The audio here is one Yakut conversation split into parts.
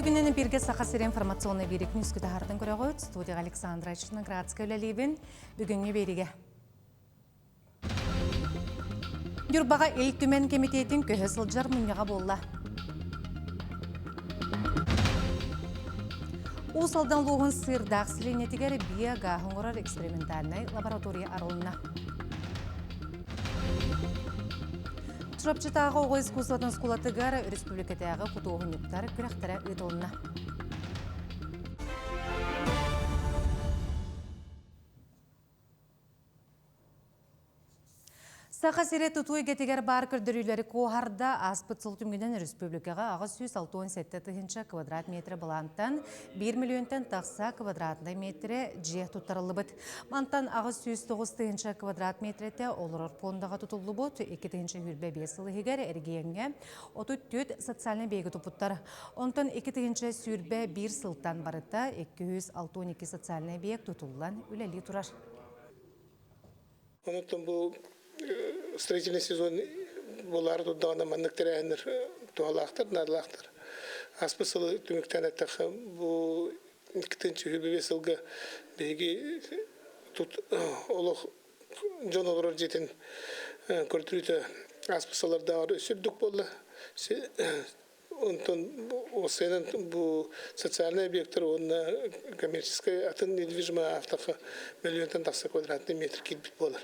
Үтүө күнүнэн бииргэ Саха сирэ информационнай биэри күнүскү таһаартан көрөҕүт. Студияҕа Александра Черноградская үлэлиибин. Бүгүҥҥү биэригэ. Ньурбаҕа Ил Түмэн кэмитиэтин көһө сылдьар мунньаҕа буолла. Уус Алдан улууһун Сыырдаах сэлиэнньэтигэр биогааһы оҥорор экспериментальнай лаборатория арылынна. Чурапчытааҕы оҕо искусствотын оскуолатыгар республикатааҕы худуоһунньуктар күрэхтэрэ ыытылынна. Саха сирэ тутуу эйгэтигэр баар көрдөрүүлэри куоһарда ааспыт сыл түмүгүнэн республикаҕа 867 тыһыынча квадрат метрэ былаантан 1 миллионтан тахса квадратнай метрэ дьиэ туттарыллыбыт. Мантан 809 тыһыынча квадрат метрэтэ олорор пуондаҕа тутуллубут. 2025 сыл иһигэр эрэгийиэҥҥэ 34 социальнай биэги туппуттар. Онтон 2021 сылтан барыта 262 социальнай биэк тутуллан үлэлии турар. Онон бу строительный сезон буолаары турдаҕына маннык тэрээһиннэр туһалаахтар, наадалаахтар. Ааспыт сылы түмүктээн эттэххэ, бу 2025 сылга биһиги тут олох дьон олорор дьиэтин көрдөрүүтэ ааспыт сыллардааҕар өссө үрдүк буолла. Онтон уопсайынан бу социальнай объектар уонна коммерческай атын недвижимое автоха миллионтан тахса квадратный метр киирбит буолар.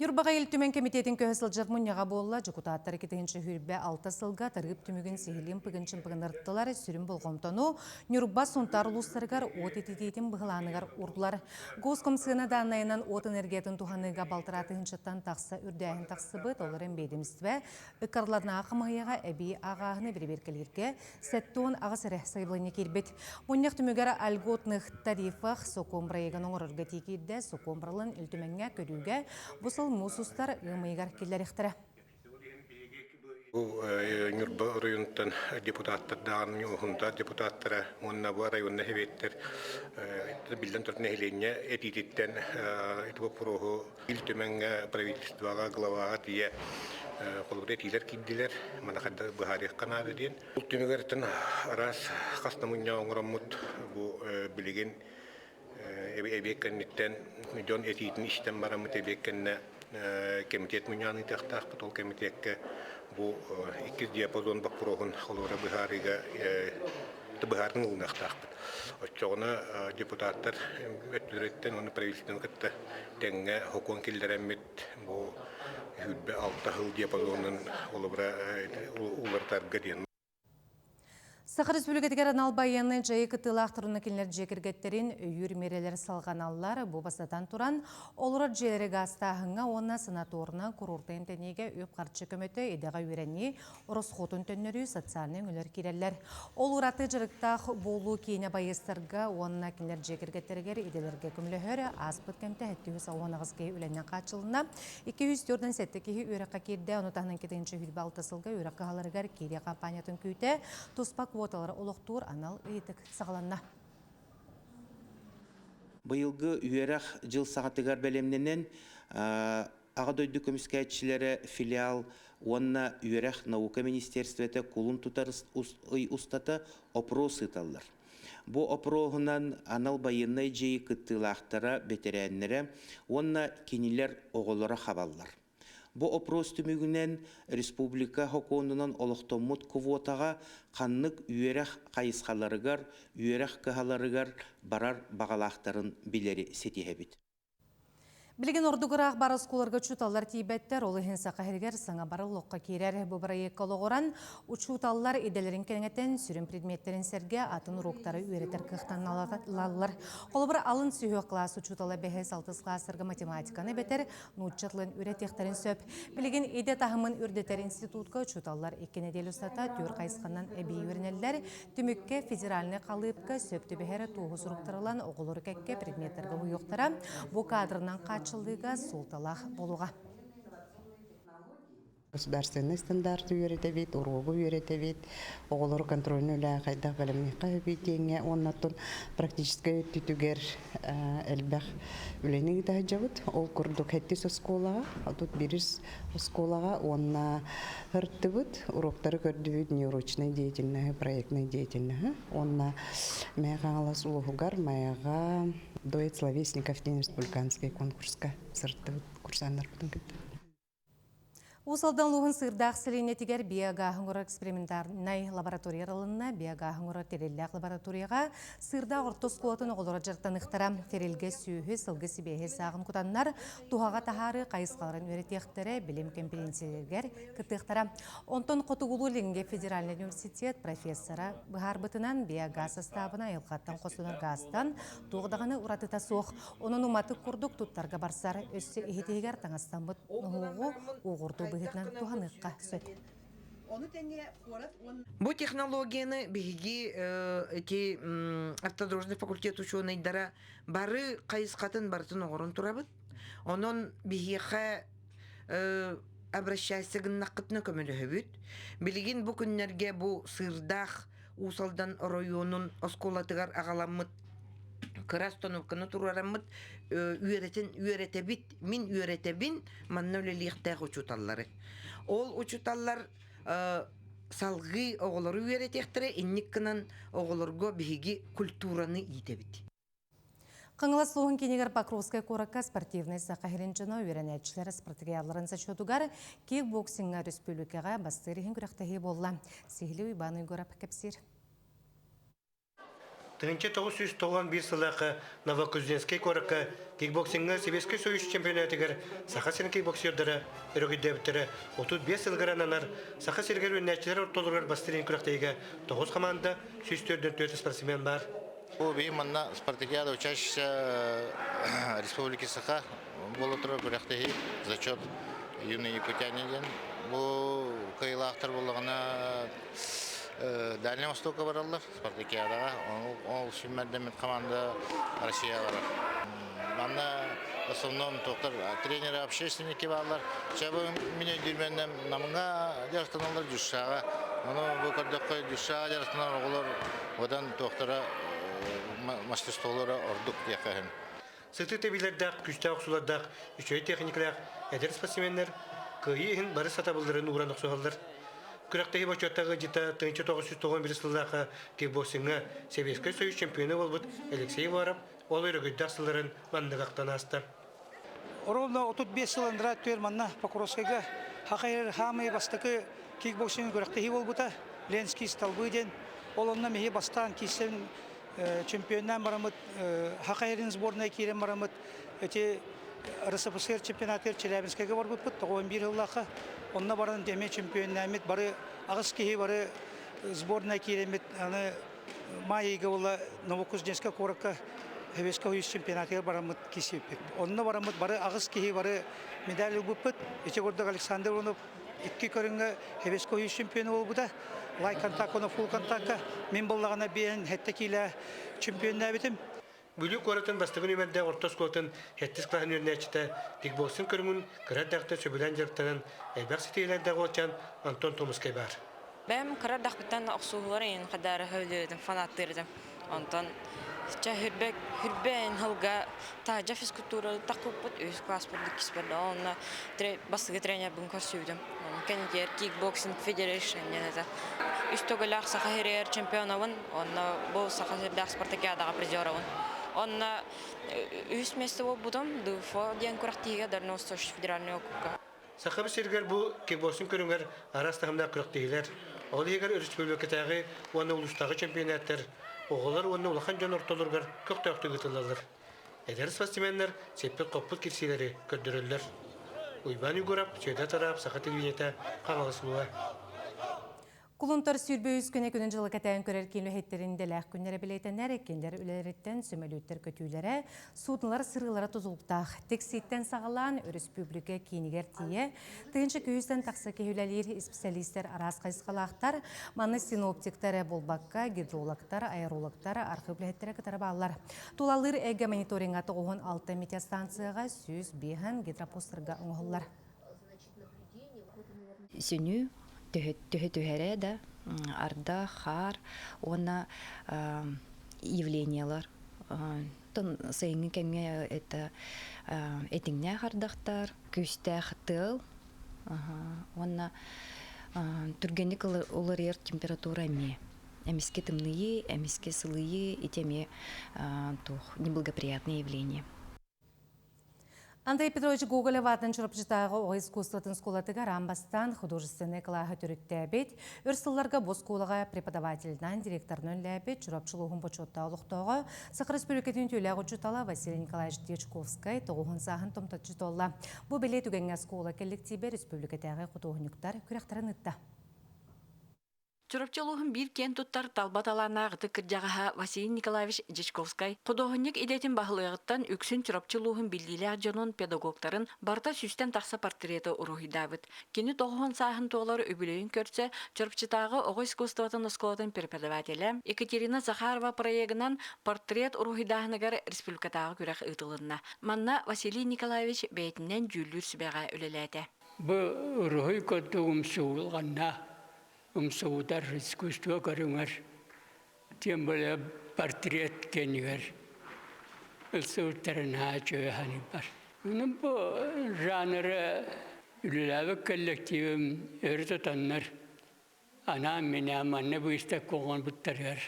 Ньурбаҕа Ил Түмэн кэмитиэтин көһө сылдьар мунньаҕа буолла. Дьокутааттар 2026 сылга тарыып түмүгүн сиһилиин пыгын-чымпыгын ырыттылар. Сүрүн болҕомтону Ньурба, Сунтаар улуустарыгар уот ититиитин быһылааныгар уурдулар. Госкомсыана дааннайынан уот энергиятын туһаныыга балтараа тыһыынчаттан тахса үрдээһин тахсыбыт. Ол эрэн биэдэмистибэ ыккардыларынааҕы хамыыһыйаҕа эбии ааҕааһыны бэрэбиэркэлииргэ 78 эрэ сайабылыанньа киирбит. Мунньах түмүгэр альготных тарифах сокуон бырайыагын оҥорорго этии киирдэ. Сокуон барылын Ил Түмэҥҥэ көрүүгэ бу сыл муус устар ыам ыйыгар киллэриэхтэрэ. Бу Ньурба оройуонуттан депутаттардаан Уһунтаар депутаттара уонна бу районна сэбиэттэр биллэн турар нэһилиэнньэ этиититтэн ити боппуруоһу Ил Түмэҥҥэ, правительствоҕа, главаҕа тиийэ холобура этиилэр киирдилэр. Маны хайдах быһаарыахха наада диэн. Ол түмүгэр араас хас да мунньах оҥороммут бу билигин эбиэт кэнниттэн дьон этиитин истэн бараммыт эбиэт кэннэ кэмитиэт мунньаҕын ыытыахтаахпыт. Ол кэмитиэккэ бу иккис диапазон боппуруоһун холобура быһаарыыга быһаарыы ылыныахтаахпыт. Оччоҕуна депутаттар өттүлэриттэн уонна правительствоны кытта тэҥҥэ сокуон киллэрэммит бу 26 сыл диапазонун холобура уларытарга диэн. Саха Республикатыгар анал байыаннай дьайыы кыттыылаахтарына кинилэр дьиэ кэргэттэрин өйүүр миэрэлэр салҕаналлар. Бу бастатан туран, олорор дьиэлэри гаастааһыҥҥа уонна санаторна курорта эмтэниигэ үп-харчы көмөтө, идэҕэ үөрэнии, Оросхуотун төннөрүү социальнай өҥөлөр киирэллэр. Ол ураты дьарыктаах буолуу киинэ байыастарга уонна кинилэр дьиэ кэргэттэригэр идэлэргэ көмөлөһөр. Ааспыт кэмтэ 768 киһи үлэннэн хааччылынна. 247 киһи үөрэххэ киирдэ. Ону таһынан 226 сылга үөрэх кыһаларыгар киирии компаниятын күүтэ туспа квоталары олохтуур анал ыйытык саҕаланна. Быйылгы үөрэх дьыл саҕатыгар бэлэмнэнэн Аҕа дойду көмүскээччилэрэ филиал уонна Үөрэх наука министерствота кулун тутар ый устата опрос ыыталлар. Бу опроһунан анал байыаннай дьайыы кыттыылаахтара, бэтэрээннэрэ уонна кинилэр оҕолоро хабаллар. Бу опрос түмүгүнэн республика сокуонунан олохтоммут квотаҕа ханнык үөрэх хайысхаларыгар, үөрэх кыһаларыгар барар баҕалаахтарын билэри ситиһэбит. Билигин ордук ыраах баар оскуолаларга учууталлар тиийбэттэр, ол иһин Саха сиригэр саҥа барыл олоххо киирэр. Бу бырайыакка олоҕуран, учууталлар идэлэрин кэҥэтэн, сүрүн предметтэрин сэргэ атын уруоктары үөрэтэр кыахтаналлар. Холобур, алын сүһүөх кылаас учуутала бэһис-алтыс кылаастарга математиканы эбэтэр нуучча тылын үөрэтиэхтэрин сөп. Билигин идэ таһымын үрдэтэр институтка учууталлар икки нэдиэлэ устата түөрт хайысханан эбии үөрэнэллэр. Түмүккэ федеральнай халыыпка сөп түбэһэр туоһу суруктарылан оҕолору кэккэ предметтэргэ уһуйуохтара. Бу кадрынан хааччыллыыга суолталаах буолуоҕа. Государственный стандарты үөрэтэбит, уруогу үөрэтэбит, оҕолору контрольнай үлэҕэ хайдах бэлэмниэххэ сөбүй диэҥҥэ уонна оттон практическай өттүтүгэр элбэх үлэни ыыта сылдьабыт. Ол курдук сэттис оскуолаҕа, 31 оскуолаҕа уонна ырыттыбыт, уруоктары көрдүбүт неурочной деятельноһы, проектной деятельноһы уонна Мэҥэ Хаҥалас улууһугар Майаҕа дуэт словесников диэн республиканскай конкурска сырыттыбыт курсаннарбытын кытта. Уус Алдан улууһун Сыырдаах сэлиэнньэтигэр биогааһы оҥорор экспериментальнай лаборатория арылынна. Биогааһы оҥорор тэриллээх лабораторияҕа Сыырдаах орто оскуолатын оҕолоро дьарыктаныахтара. Тэрилгэ сүөһү, сылгы сибиэһэй сааҕын кутаннар, туһаҕа таһаарыы хайысхаларын үөрэтиэхтэрэ, билим кэмпириэнсийэлэригэр кыттыахтара. Онтон Хотугулуу-Илиҥҥи федеральнай университет профессора быһаарбытынан, биогаз састаабына айылҕаттан хостонор гаастан туох даҕаны уратыта суох. Онон уматык курдук туттарга барсар, өссө иһит-иһигэр таҥастаммыт ноһуоҕу уоҕурдуу быһыытынан туһаныахха сөп. Бу технологияны биһиги эти автодорожный факультет учуонайдара бары хайысхатын барытын оҥорон турабыт. Онон биһиэхэ обращайся гыннаххытына көмөлөһөбүт. Билигин бу күннэргэ бу Сыырдаах Уус Алдан оройуонун оскуолатыгар аҕаламмыт кыра остановканы туруораммыт үөрэтин үөрэтэбит мин үөрэтэбин манна үлэлиэхтээх учууталлары ол учууталлар салгыы оҕолору үөрэтиэхтэрэ инник гынан оҕолорго биһиги культураны иитэбит Хаҥалас улууһун киинигэр Покровскай куоракка спортивнай саха сирин дьоно үөрэнээччилэр спартакиадаларын зачетугар кикбоксиҥҥа өрөспүүбүлүкэҕэ бастыыр иһин күрэхтэһии буолла. Сиһилии Уйбаан Уйгурап кэпсиир. 1991 сыллаахха Новокузнецкай куоракка кикбоксиҥҥа Сэбиэскэй Союз чемпионатыгар Саха сирин кикбоксердара өрөгөйдөөбүттэрэ 35 сылыгар ананар Саха сиригэр үүнээччилэр ортолоругар бастыыр иһин күрэхтэһиигэ тоҕус хамаанда 144 спортсмен баар. Бу биһи манна спартакиада учащийся Республики Саха буола турар күрэхтэһии зачет юные якутяне диэн. Бу кыайыылаахтар буоллаҕына Дальний Востокка бараллар спартакиадаҕа. Ол сүүмэрдэммит команда Россия барар. Манна в основном туохтар тренеры общественники бааллар. Чэ бу мин өйдүүрбүнэн Намҥа дьарыктаналлар Дюшаҕа. Ону бу көрдөххө Дюшаҕа дьарыктанар оҕолор Одан туохтара мастерстволара ордук диэххэ иһин. Сытыы тэбиилэрдээх, күүстээх охсуулардаах, үчүгэй техникалаах эдэр спортсменнар кыайыы иһин бары сатабылларын ууран охсуһаллар. Күрэхтэһии бочуоттаах ыалдьыта 1991 сыллаахха кикбоксиҥҥа Сэбиэскэй Союз чемпиона буолбут Алексей Уаров ол өрөгөйдөөх сылларын маннык ахтан ааста. Ровно 35 сыл анараа өттүгэр манна Покровскайга Хахайыр хаамай бастакы кикбоксинг күрэхтэһии буолбута. Ленский столбы диэн. Ол онно миһи бастаан киирсэн чемпионнаан бараммыт Хахайырын сборная киирэн бараммыт эти РСФСР чемпионатыгар Челябинскайга барбыппыт 91 сыллаахха. Онно баран эмиэ чемпионнааммыт бары аҕыс киһи бары сборная киирэммит аны Маай ыйга буолла Новокузнецкай куоракка Сэбиэскэй Союз чемпионатыгар бараммыт киирсибиппит. Онно бараммыт бары аҕыс киһи бары медаль ылбыппыт. Ити курдук Александр Иванов икки көрүҥҥэ Сэбиэскэй Союз чемпиона буолбута. Лай контакт уонна фулл контакка мин буоллаҕына биэн сэттэ киилэ чемпионнаабытым. Бүлүү куоратын бастакы нүөмэрдээх орто оскуолатын сэттис кылааһын үөрэнээччитэ кикбоксинг көрүҥүн кыра эрдэхтэн сөбүлээн дьарыктанан элбэх ситиһиилэрдээх уолчаан Антон Томскай баар. Бэйэм кыра эрдэхпиттэн охсуһуулар иһин хадары сөбүлүүрүм, фанаттыырым. Онтон чэ хүрбэ хүрбэ сылга таһырдьа физкультура тахпыппыт үһүс класспыт иккиспэр да онно бастакы тренербин көрсүбүтүм. Кэнникигэр кикбоксинг федерейшн диэн этэ. Үс төгүллээх Саха сиригэр чемпионабын, онно бу Саха сирдээх спартакиадаҕа призерабын. Онно үһүс миэстэ буолбутум, ДУФО диэн күрэхтэһиигэ Дальневосточный федеральный округка. Сахабыт сиригэр бу кикбоксинг көрүҥэр араас таһымнаах күрэхтэһиилэр, ол иһигэр өрөспүүбүлүкэтээҕи уонна улуустааҕы чемпионаттар оҕолор уонна улахан дьон ортолоругар көхтөөхтүк ыытыллаллар. Эдэр спортсменнар сиппит-хоппут кирсиилэри көрдөрөллөр. Уйбаан Егоров, Сүөдэр Тараап, Саха телевидениетэ, Хаҥалас улууһа. Кулунтар 23 күнэ күнүн дьылы кэтээн көрөр киин үлэһиттэрин идэлээх күннэрэ бэлиэтэнэр, кинилэр үлэлэриттэн сөмөлүөттэр көтүүлэрэ, суудналар сырыылара тутулуктаах. Тиксииттэн саҕалаан өрөспүүбүлүкэ киинигэр тиийэ тыһыынча күүстэн тахса киһи үлэлиир исписэлиистэр араас хайысхалаахтар. Манна синоптиктар эрэ буолбакка, гидрологтар, аэрологтар, архыып үлэһиттэрэ кытары бааллар. Тулалыыр эйгэ мониторинга 96 метеостанцияҕа 105 гидропостарга оҥоһуллар. Сүнүү төһө түһэрэ да арда, хаар уонна явлениялар. Тон сайыҥҥы кэмҥэ это этиҥнээх ардахтар, күүстээх тыал уонна түргэнник уларыйар температура эмиэ. Эмискэ тымныйыы, эмискэ сылыйыы ити эмиэ туох неблагоприятное явление. Андрей Петрович Гоголев аатын Чурапчытааҕы оҕо искусствотын скулатыгар аан бастаан художественнай кылааһы төрүттээбит, өр сылларга бу оскуолаҕа преподавателинэн, директорынан үлэлээбит Чурапчы улууһун бочуоттаах олохтооҕо, Саха Республикатын үтүөлээх учуутала Василий Николаевич Дьячковскай тоҕуһун сааһын томточчу туолла. Бу бэлиэ түгэҥҥэ оскуола кэлликтиибэ республикатааҕы худуоһунньуктар күрэхтэрин ыытта. Чурапчы улууһун биир киэн туттар талба талааннаах ытык кырдьаҕаһа Василий Николаевич Дьячковскай худуоһунньук идэтин баһылыаҕыттан үксүн Чурапчы улууһун биллиилээх дьонун, педагогтарын барыта сүүстэн тахса портреты уруһуйдаабыт. Кини тоҕуһун сааһын туолар үбүлүөйүн көрсө Чурапчытааҕы оҕо искусствотын оскуолатын преподавателэ Екатерина Захарова проегынан портрет уруһуйдааһыныгар республикатааҕы күрэх ыытылынна. Манна Василий Николаевич бэйэтинэн дьүүллүүр сүбэҕэ үлэлээтэ. Бу уруһуй курдук умсугулҕаннаах умсугутар искусство көрүҥэр, тем более портрет кэннигэр ылсыбыттарын наһаа үчүгэй саныыбар. Ону бу жанры үлэлээбит коллективым өрө тутаннар анаан-минээн манна быыстапка оҥорбуттарыгар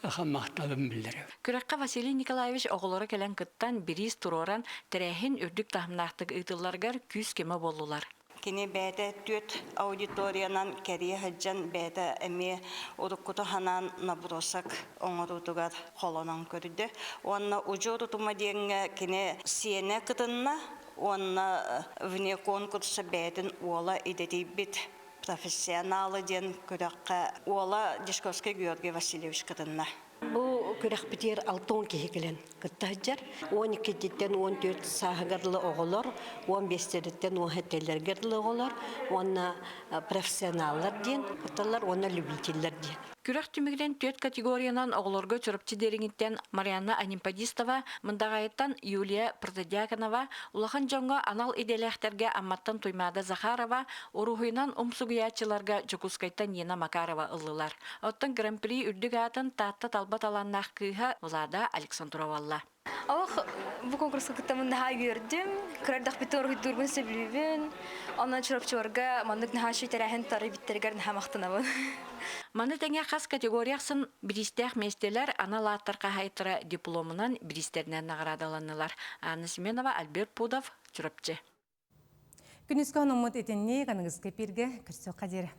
ахан махталым биллэрэр. Күрэххэ Василий Николаевич оҕолоро кэлэн кыттан, бириис туруоран, тэрээһин үрдүк таһымнаахтык ыытылларыгар күүс-көмө буоллулар. Кини бэйэтэ түөрт аудиториянан кэрийэ сылдьан бэйэтэ эмиэ уруккута ханаан набросок оҥоруутугар холонон көрдө. Уонна удьуор утума диэҥҥэ кини сиэнэ кытынна уонна вне конкурса бэйэтин уола идэтийбит профессионалы диэн күрэххэ уола Дьячковский Георгий Васильевич кытынна. Бу күрэхпитигэр 60 киһи кэлэн кытта сылдьар. 12-титтэн 14 сааһыгар дылы оҕолор, 15-тэриттэн 17-лэригэр дылы оҕолор уонна профессионаллар диэн кытталлар уонна любителлэр диэн. Күрэх түмүгүнэн түөрт категориянан оҕолорго Чурапчы Дириҥиттэн Марианна Анемподистова, Мындаҕайыттан Юлия Протодьяконова, улахан дьоҥҥо анал идэлээхтэргэ Амматтан Туймаада Захарова, уруһуйунан умсугуйааччыларга Дьокуускайтан Нина Макарова ыллылар. Оттон Гран-при үрдүк аатын Таатта талба талааннаах кыыһа Влада Александрова ылла. Олох бу конкурска кыттаммын наһаа үөрдүм. Кыра эрдэхпиттэн уруһуйдуурбун сөбүлүүбүн. Онон Чурапчыларга маннык наһаа үчүгэй тэрээһин тарыйбыттарыгар наһаа махтанабын. Маны тэҥэ хас категория ахсын бириистээх миэстэлэр анал ааттар хаһаайыттара дипломунан, бириистэринэн наҕараадаланнылар. Анна Семенова, Альберт Пудов, Чурапчы. Күнүскэ онуммут итинник аныгыскы эпиргэ көрсүөххэ диэри.